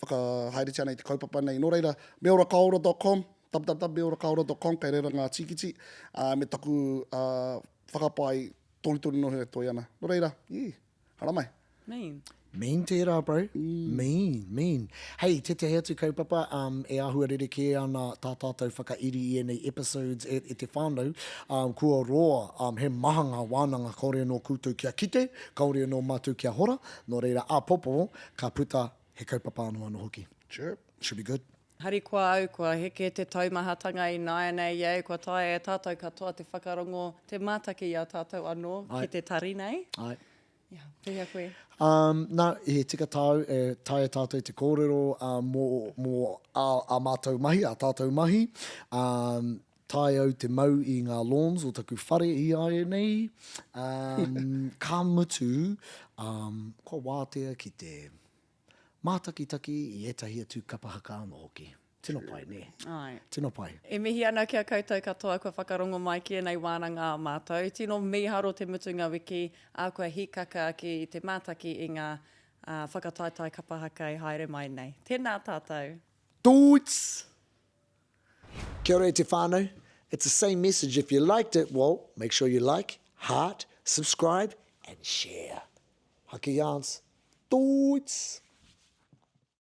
whakahaeretia ana i te kaupapa nei. Nō reira, meorakaora.com, www.meorakaora.com, kei reira ngā tīkiti, ā, me taku ā, whakapae torutoru noho e toe ana. Nō reira, yeah, haramai. Mean. Mean tērā, bro. Mean, mean. Hei, tētahi atu kaupapa, um, e āhua rerekē ana tā tātou whakairi i ēnei episodes e, e te whānau. Um, kua roa, um, he maha ngā wānanga kāore anō koutou kia kite, kāore anō mātou kia hora. Nō reira, āpōpō, ka puta He kaupapa anō anō hoki. Chirp. Should be good. Harikoa au, kua heke te taumahatanga ināianei au, kua taea e tātou katoa te whakarongo, te mātaki i a tātou anō ki te tari nei. Āe. Yeah, pēhea koe? Um, nā, he tika tāu, e taea tātou te kōrero uh, mō, mō ā, ā mātou mahi, ā tātou mahi. Um, taea au te mau i ngā lawns o taku whare i āianei. Um, ka mutu, um, kua wātea ki te mātakitaki i ētahi atu kapa haka anō hoki. Tino pai, nē? Āe. Tino pai. E mihi ana ki a koutou katoa kua whakarongo mai ki ēnei wānanga a mātou. Tino mīharo te mutunga wiki, ā, kua hīkaka ki te mātaki i ngā whakataetae kapa haka e haere mai nei. Tēnā tātou. Toots! Kia ora e te whānau. It's the same message if you liked it, well, make sure you like, heart, subscribe and share. Haki yarns. Toots!